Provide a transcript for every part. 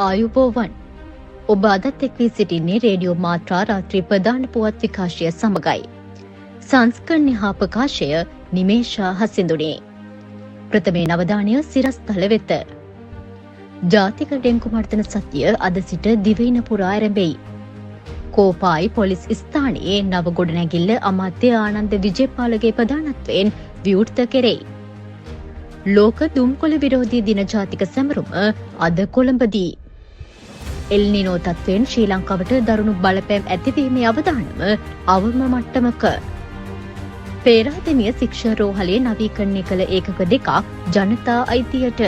ආයුබෝවන්. ඔබ අදත් එක් වී සිටින්නේ රේඩියෝ මාත්‍රා රාත්‍රී ප්‍රධාන පුවත් විකාශය සමගයි. සංස්කරණය හා ප්‍රකාශය නිමේෂා හසිඳුනේ. ප්‍රථමයෙන් අවධානය සිරස්තල වෙත. ජාතික ඩෙංගු මර්දන සතිය අද සිට දිවයින පුරා ආරම්භෙයි. කෝපායි පොලිස් ස්ථානයේ නව ගොඩනැගිල්ල අමාත්‍ය ආනන්ද විජේපාලගේ ප්‍රධානත්වයෙන් විවෘත කෙරෙයි. ලෝක දුම්කොළ විරෝධී දින ජාතික සැමරුම අද කොළඹදී. එල්නිනෝ තත්ත්වයෙන් ශ්‍රී ලංකාවට දරුණු බලපෑම් ඇතිවීමේ අවදානම අවම මට්ටමක. පේරාදෙණිය ශික්ෂණ රෝහලේ නවීකරණය කළ ඒකක දෙකක් ජනතා අයිතියට.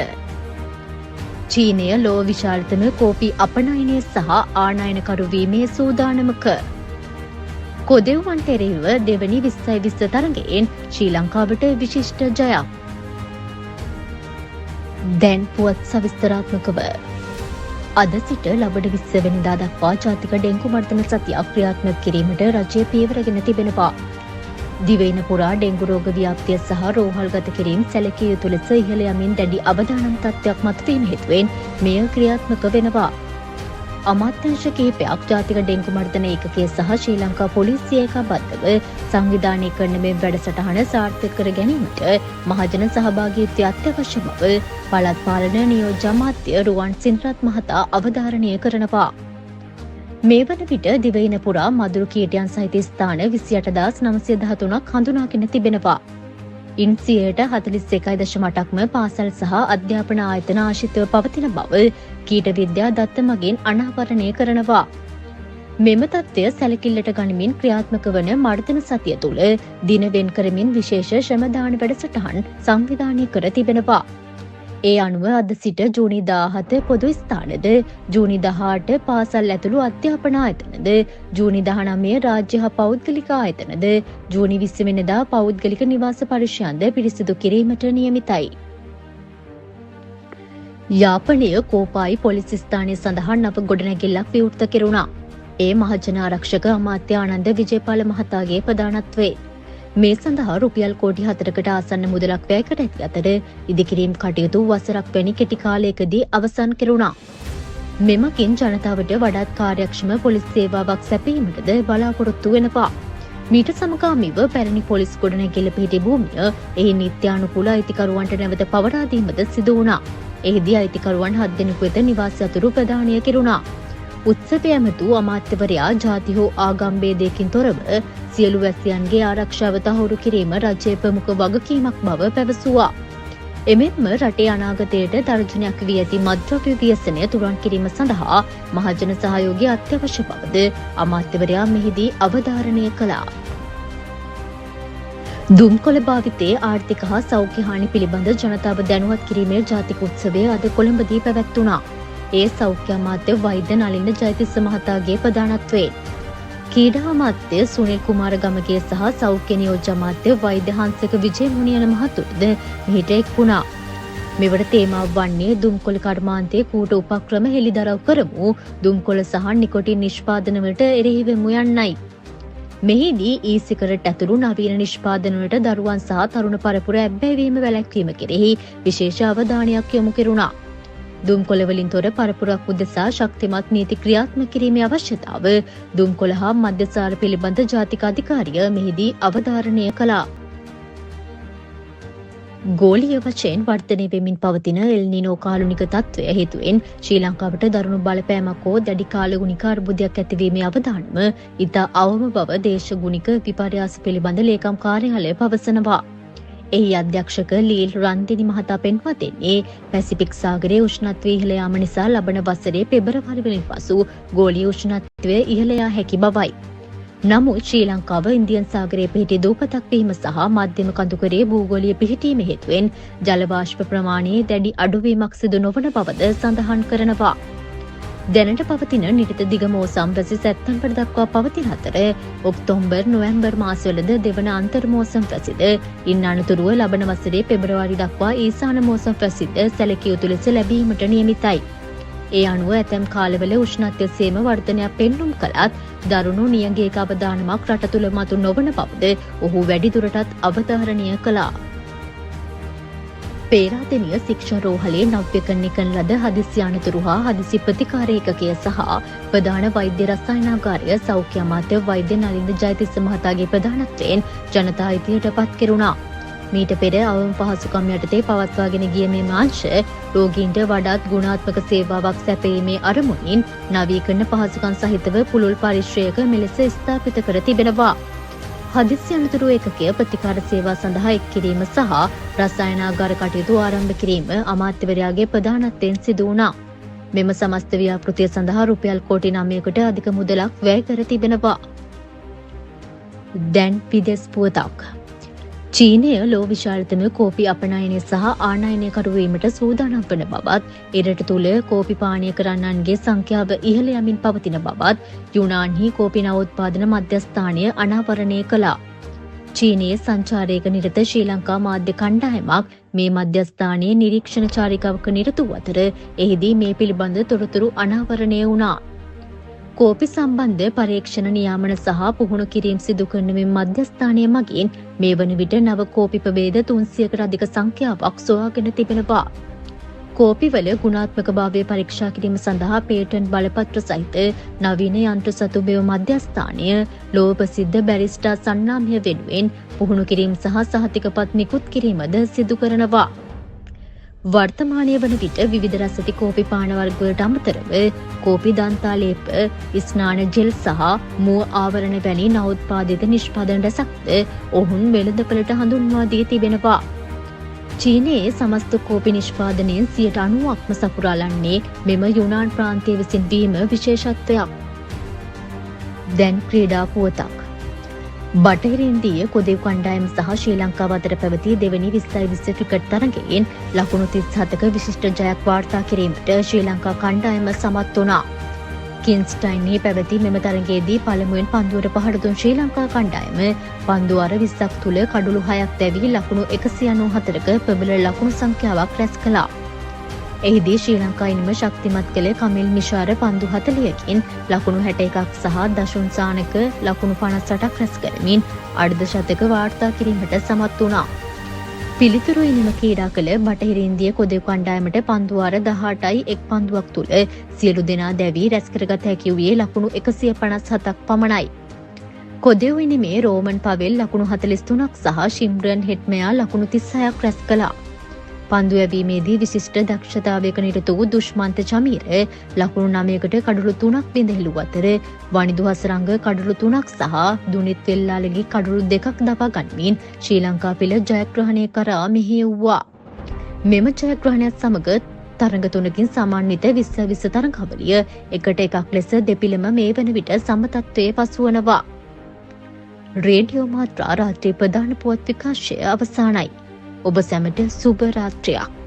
චීනය ලොව විශාලතම කෝපි අපනයනය සහ ආනයනකරු වීමේ සූදානමක. කොදෙව්වන්ට එරෙහිව දෙවනි 20-20 තරගයෙන් ශ්‍රී ලංකාවට විශිෂ්ට ජයක්. දැන් පුවත් සවිස්තරාත්මකව. අද සිට ලබන 20 වෙනිදා දක්වා ජාතික ඩෙංගු මර්දන සතියක් ක්‍රියාත්මක කිරීමට රජය පියවරගෙන තිබෙනවා. දිවයින පුරා ඩෙංගු රෝග ව්‍යාප්තිය සහ රෝහල්ගත කිරීම සැලකිය යුතු ලෙස ඉහළ යමින් දැඩි අවදානම් තත්ත්වයක් මතුවීම හේතුවෙන් මෙය ක්‍රියාත්මක වෙනවා. අමාත්‍යංශ කිහිපයක් ජාතික ඩෙංගු මර්දන ඒකකය සහ ශ්‍රී ලංකා පොලිසිය ඒකාබද්ධව සංවිධානය කරන මේ වැඩසටහන සාර්ථක කර ගැනීමට මහජන සහභාගීත්වය අත්‍යවශ්‍ය බව පළාත් පාලන නියෝජ්‍ය අමාත්‍ය රුවන් සින්රත් මහතා අවධාරණය කරනවා. මේ වන විට දිවයින පුරා මදුරු කීටයන් සහිත ස්ථාන 28,913ක් හඳුනාගෙන තිබෙනවා. ඉන් 41.8%ක්ම පාසල් සහ අධ්‍යාපන ආයතන ආශ්‍රිතව පවතින බව කීට විද්‍යා දත්ත මගින් අනාවරණය කරනවා. මෙම තත්ත්වය සැලකිල්ලට ගනිමින් ක්‍රියාත්මක වන මර්දන සතිය තුළ දින වෙන් කරමින් විශේෂ ශ්‍රමදාන වැඩසටහන් සංවිධානය කර තිබෙනවා. ඒ අනුව අද සිට ජූනි 17 පොදු ස්ථානද, ජූනි 18 පාසල් ඇතුළු අධ්‍යාපන ආයතනද, ජූනි 19 රාජ්‍ය හා පෞද්ගලික ආයතනද, ජූනි 20 වෙනිදා පෞද්ගලික නිවාස පරිශ්‍රයන්ද පිරිසිදු කිරීමට නියමිතයි. යාපනය කෝපායි පොලිස් ස්ථානය සඳහා නව ගොඩනැගිල්ලක් විවෘත කෙරුණා. ඒ මහජන ආරක්ෂක අමාත්‍ය ආනන්ද විජේපාල මහතාගේ ප්‍රධානත්වයෙන්. මේ සඳහා රුපියල් කෝටි 4කට ආසන්න මුදලක් වැය කර ඇති අතර ඉදිකිරීම් කටයුතු වසරක් වැනි කෙටි කාලයකදී අවසන් කෙරුණා. මෙමගින් ජනතාවට වඩාත් කාර්යක්ෂම පොලිස් සේවාවක් සැපයීමටද බලාපොරොත්තු වෙනවා. මීට සමගාමීව පැරණි පොලිස් ගොඩනැගිල්ල පිහිටි භූමිය එහි නිත්‍යානුකූල අයිතිකරුවන්ට නැවත පවරා දීමද සිදු වුණා. එහිදී අයිතිකරුවන් 7 දෙනෙකු වෙත නිවාස අතුරු ප්‍රදානය කෙරුණා. උත්සවය ඇමතු අමාත්‍යවරයා ජාති හෝ ආගම් භේදයකින් තොරව සියලු වැසියන්ගේ ආරක්ෂාව තහවුරු කිරීම රජයේ ප්‍රමුඛ වගකීමක් බව පැවසුවා. එමෙන්ම රටේ අනාගතයට තර්ජනයක් වී ඇති මත්ද්‍රව්‍ය ව්‍යසනය තුරන් කිරීම සඳහා මහජන සහයෝගය අත්‍යවශ්‍ය බවද අමාත්‍යවරයා මෙහිදී අවධාරණය කළා. දුම්කොළ භාවිතයේ ආර්ථික හා සෞඛ්‍ය හානි පිළිබඳ ජනතාව දැනුවත් කිරීමේ ජාතික උත්සවය අද කොළඹදී පැවැත්වුණා. ඒ සෞඛ්‍ය අමාත්‍ය වෛද්‍ය නලින්ද ජයතිස්ස මහතාගේ ප්‍රධානත්වයෙන්. ක්‍රීඩා අමාත්‍ය සුනිල් කුමාර ගමගේ සහ සෞඛ්‍ය නියෝජ්‍ය අමාත්‍ය වෛද්‍ය හංසක විජේමුනි යන මහතුරුද මෙහිට එක් වුණා. මෙවර තේමාව වන්නේ දුම්කොළ කර්මාන්තයේ කූට උපක්‍රම හෙළිදරව් කරමු, දුම්කොළ සහ නිකොටින් නිෂ්පාදනවලට එරෙහි වෙමු යන්නයි. මෙහිදී ඊ සිගරට් ඇතුළු නවීන නිෂ්පාදනවලට දරුවන් සහ තරුණ පරපුර ඇබ්බැහිවීම වැළැක්වීම කෙරෙහි විශේෂ අවධානයක් යොමු කෙරුණා. දුම්කොළ වලින් තොර පරපුරක් උදෙසා ශක්තිමත් නීති ක්‍රියාත්මක කිරීමේ අවශ්‍යතාව දුම්කොළ හා මද්‍යසාර පිළිබඳ ජාතික අධිකාරිය මෙහිදී අවධාරණය කළා. ගෝලීය වශයෙන් වර්ධනය වෙමින් පවතින එල් නිනෝ කාලුනික තත්ත්වය හේතුවෙන් ශ්‍රී ලංකාවට දරුණු බලපෑමක් හෝ දැඩි කාලගුණික අර්බුදයක් ඇතිවීමේ අවදානම ඉතා අවම බව දේශගුණික විපර්යාස පිළිබඳ ලේකම් කාර්යාලය පවසනවා. එහි අධ්‍යක්ෂක ලීල් රන්දිනි මහතා පෙන්වා දෙන්නේ පැසිෆික් සාගරයේ උෂ්ණත්වය ඉහළ යාම නිසා ලබන වසරේ පෙබරවාරි වලින් පසු ගෝලීය උෂ්ණත්වය ඉහළ යා හැකි බවයි. නමුත් ශ්‍රී ලංකාව ඉන්දියන් සාගරයේ පිහිටි දූපතක් වීම සහ මධ්‍යම කඳුකරයේ භූගෝලීය පිහිටීම හේතුවෙන් ජල වාෂ්ප ප්‍රමාණයේ දැඩි අඩුවීමක් සිදු නොවන බවද සඳහන් කරනවා. දැනට පවතින නිරිත දිග මෝසම් වැසි සැප්තැම්බර් දක්වා පවතින අතර ඔක්තෝබර් නොවැම්බර් මාසවලද දෙවන අන්තර් මෝසම් වැසිද ඉන් අනතුරුව ලබන වසරේ පෙබරවාරි දක්වා ඊසාන මෝසම් වැසිද සැලකිය යුතු ලෙස ලැබීමට නියමිතයි. ඒ අනුව ඇතැම් කාලවල උෂ්ණත්වය සේම වර්ධනයක් පෙන්නුම් කළත් දරුණු නියඟයක අවදානමක් රට තුළ මතු නොවන බවද ඔහු වැඩිදුරටත් අවධාරණය කළා. පේරාදෙණිය ශික්ෂණ රෝහලේ නව්‍යකරණය කරන ලද හදිසි අනතුරු හා හදිසි ප්‍රතිකාර ඒකකය සහ ප්‍රධාන වෛද්‍ය රසායනාගාරය සෞඛ්‍ය අමාත්‍ය වෛද්‍ය නලින්ද ජයතිස්ස මහතාගේ ප්‍රධානත්වයෙන් ජනතා අයිතියට පත් කෙරුණා. මීට පෙර අවම පහසුකම් යටතේ පවත්වාගෙන ගිය මේ මාංශ රෝගීන්ට වඩාත් ගුණාත්මක සේවාවක් සැපයීමේ අරමුණින් නවීකරණ පහසුකම් සහිතව පුළුල් පරිශ්‍රයක මෙලෙස ස්ථාපිත කර තිබෙනවා. හදිසි අනතුරු ඒකකය ප්‍රතිකාර සේවා සඳහා එක් කිරීම සහ රසායනාගාර කටයුතු ආරම්භ කිරීම අමාත්‍යවරයාගේ ප්‍රධානත්වයෙන් සිදු වුණා. මෙම සමස්ත ව්‍යාපෘතිය සඳහා රුපියල් කෝටි 9කට අධික මුදලක් වැය කර තිබෙනවා. දැන් විදෙස් පුවතක්. චීනය ලෝ විශාලතම කෝපි අපනයනය සහ ආනයනයකරු වීමට සූදානම් වන බවත්, එරට තුළ කෝපි පානය කරන්නන්ගේ සංඛ්‍යාව ඉහළ යමින් පවතින බවත් යුනාන්හි කෝපි නවෝත්පාදන මධ්‍යස්ථානය අනාවරණය කළා. චීනයේ සංචාරයක නිරත ශ්‍රී ලංකා මාධ්‍ය කණ්ඩායමක් මේ මධ්‍යස්ථානයේ නිරීක්ෂණ චාරිකාවක නිරත වූ අතර එහිදී මේ පිළිබඳ තොරතුරු අනාවරණය වුණා. කෝපි සම්බන්ධ පරීක්ෂණ නියාමන සහ පුහුණු කිරීම් සිදු කරන මේ මධ්‍යස්ථානය මගින් මේ වන විට නව කෝපි ප්‍රභේද 300කට අධික සංඛ්‍යාවක් සොයාගෙන තිබෙනවා. කෝපිවල ගුණාත්මකභාවය පරීක්ෂා කිරීම සඳහා පේටන්ට් බලපත්‍ර සහිත නවීන යන්ත්‍ර සතු මෙම මධ්‍යස්ථානය ලොව ප්‍රසිද්ධ බැරිස්ටා සන්නාමය වෙනුවෙන් පුහුණු කිරීම සහ සහතිකපත් නිකුත් කිරීමද සිදු කරනවා. වර්තමානය වන විට විවිධ රසති කෝපි පාන වර්ගවලට අමතරව කෝපි දන්තාලේප, ස්නාන ජෙල් සහ මුව ආවරණ වැනි නවෝත්පාදිත නිෂ්පාදන රැසක්ද ඔවුන් වෙළඳපළට හඳුන්වා දී තිබෙනවා. චීනයේ සමස්ත කෝපි නිෂ්පාදනයෙන් 90%ක්ම සපුරාලන්නේ මෙම යුනාන් ප්‍රාන්තය විසින් වීම විශේෂත්වයක්. දැන් ක්‍රීඩා පුවතක්. බටහිර ඉන්දීය කොදෙව් කණ්ඩායම සහ ශ්‍රී ලංකාව අතර පැවති දෙවැනි 20-20 ක්‍රිකට් තරගයෙන් ලකුණු 37ක විශිෂ්ට ජයක් වාර්තා කිරීමට ශ්‍රී ලංකා කණ්ඩායම සමත් වුණා. කින්ස්ටයින්හි පැවති මෙම තරගයේදී පළමුවෙන් පන්දුවට පහර දුන් ශ්‍රී ලංකා කණ්ඩායම පන්දු වර 20ක් තුල කඩුළු 6ක් දැවී ලකුණු 194ක ප්‍රබල ලකුණු සංඛ්‍යාවක් රැස් කළා. එහිදී ශ්‍රී ලංකා ඉනිම ශක්තිමත් කළ කමිල් මිෂාර පන්දු 40කින් ලකුණු 61ක් සහ දසුන් ශානක ලකුණු 58ක් රැස් කරමින් අර්ධ ශතක වාර්තා කිරීමට සමත් වුණා. පිළිතුරු ඉනිම ක්‍රීඩා කළ බටහිර ඉන්දිය කොදෙව් කණ්ඩායමට පන්දු වාර 18යි එක් පන්දුවක් තුල සියලු දෙනා දැවී රැස් කරගත හැකි වූයේ ලකුණු 157ක් පමණයි. කොදෙව් ඉනිමේ රෝමන් පවෙල් ලකුණු 43ක් සහ ශිම්රන් හෙට්මයා ලකුණු 36ක් රැස් කළා. පන්දු යැවීමේදී විශිෂ්ට දක්ෂතාවයක නිරත වූ දුෂ්මන්ත චමීර ලකුණු 9කට කඩුළු 3ක් බිඳ හෙළුව අතර වනිදු හසරංග කඩුළු 3ක් සහ දුනිත් වෙල්ලාලගේ කඩුළු 2ක් දබා ගනිමින් ශ්‍රී ලංකා පෙළ ජයග්‍රහණය කරා මෙහෙයවුවා. මෙම ජයග්‍රහණයත් සමග තරඟ 3කින් සමන්විත 20-20 තරඟාවලිය 1-1 ලෙස දෙපිළම මේ වන විට සම තත්ත්වයේ පසුවනවා. රේඩියෝ මාත්‍රා රාත්‍රී ප්‍රධාන පුවත් විකාශය අවසానයි. ඔබ සැමට සුබ රාත්‍රියක්.